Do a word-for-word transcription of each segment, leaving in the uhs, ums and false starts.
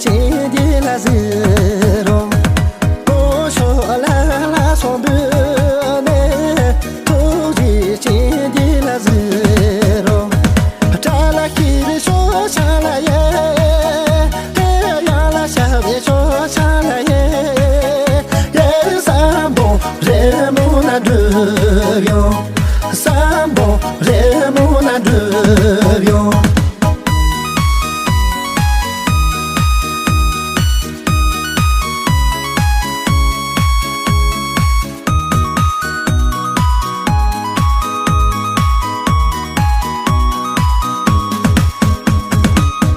ཅན་འདི་ལ་ཟེར་རོ། ལྷོ་ཕྱོགས་ལ་ལ་སོགས་འབུལ་ནས། ཐུགས་རྗེ་ཅན་འདི་ལ་ཟེར་རོ། ཏྲ་ལ་ཤི་བའི་ཤོ་ཤ་ལ་ཡེ། ཡ་ལ་ཤ་བའི་ཤོ་ཤ་ལ་ཡེ། ཡེ་སམ་བྷོ་རེ་མོ་ན་འགྲུབ་ཡོང་། སམ་བྷོ་རེ་མོ་ན་འགྲུབ་ཡོང་།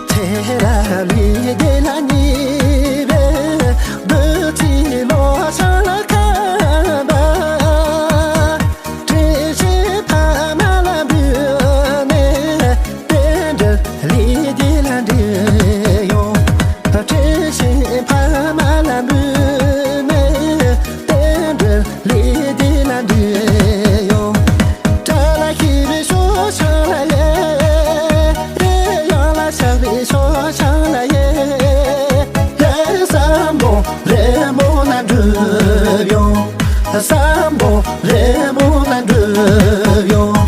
ཐེ་ར་ལི་དེ་ལ་ཉི་བེ་བུ་ཚི་ལོ་ཤ་ལ་ཁ་བ། དྲིན་ཆེན་ཕ་མ་ལ་འབུལ་ནས། རྟེན་འབྲེལ་ལས་འདི་ལ་འགྲིག་ཡོང་། དྲིན་ཆེན་ཕ་མ་ལ་འབུལ་ནས། རྟེན་འབྲེལ་ལས་འདི་ལ་འགྲིག་ཡོང་། ཏྲ་ལ་ཤི་བའི་ཤོ་ཤ་ལ་ཡེ། ཡ་ལ་ཤ་བའི་ཤོ་ཤ་ལ་ཡེ། ཡེ་སམ་བྷོ་རེ་མོ་ན་འགྲུབ་ཡོང་། སམ་བྷོ་རེ་མོ་ན་འགྲུབ་ཡོང་།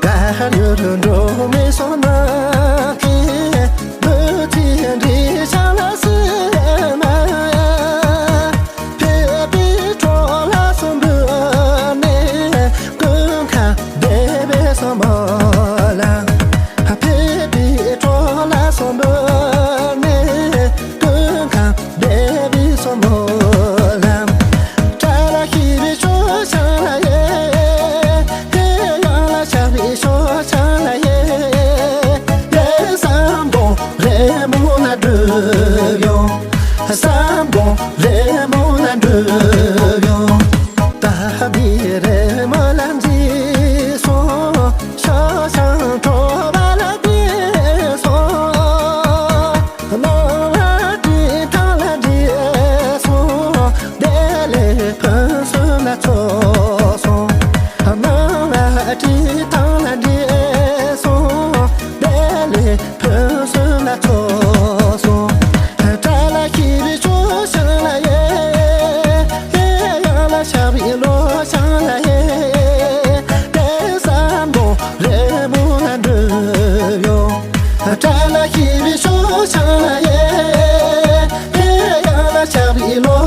གར་ཡུལ་འགྲོ་མི་སོང་ན་ཁེ། བུ་ཚེ་འདྲི་ཤ་ལ་སེ་མ། ཕེབས་པའི་གྲོགས་ལ་སོ་འབུལ་ནས། ཀུན་ཁ་བདེ་བའི་སོ་མོ་ལ། ཕེབས་པའི་གྲོགས་ལ་སོ་འབུལ་ནས། ཀུན་ཁ་བདེ་བའི་སོ་མོ་ལ། ཏྲ་ལ་ཤི་བའི་ཤོ་ཤ་ལ་ཡེ། ཡ་ལ་ཤ་བའི་ཤོ་ཤ་ལ་ཡེ། ཡེ་སམ་བྷོ་རེ་མོ་ན་འགྲུབ་ཡོང་། སམ་བྷོ་རེ་མོ་ན་འགྲུབ་ཡོང་། ད་བི་རེ་མོ་ལ་འཛིན་སོང་། ཤ་ཤང་ཁྲོ་བ་ལ་བདེ་སོང་། སྣང་བ་སྤྲིན་ཐང་ལ་འདྲེས་སོང་། བདེ་ལེགས་ཕུན་སུམ་ལ་ཚོགས་སོང་། སྣང་བ་སྤྲིན་ཐང་ལ་འདྲེས་སོང་། བདེ་ལེགས་ཕུན་སུམ་ལ་ཚོགས་སོང་། ཏྲ་ལ་ཤི་བའི་ཤོ་ཤ་ལ་ཡེ། ཡ་ལ་ཤ་བའི་ལོ་ཤ་ལ་ཡེ། ཡེ་སམ་བྷོ་རེ་མོ་ན་འགྲུབ་ཡོང་། ཏྲ་ལ་ཤི་བའི་ཤོ་ཤ་ལ་ཡེ། ཡ་ལ་ཤ་བའི་ལོ་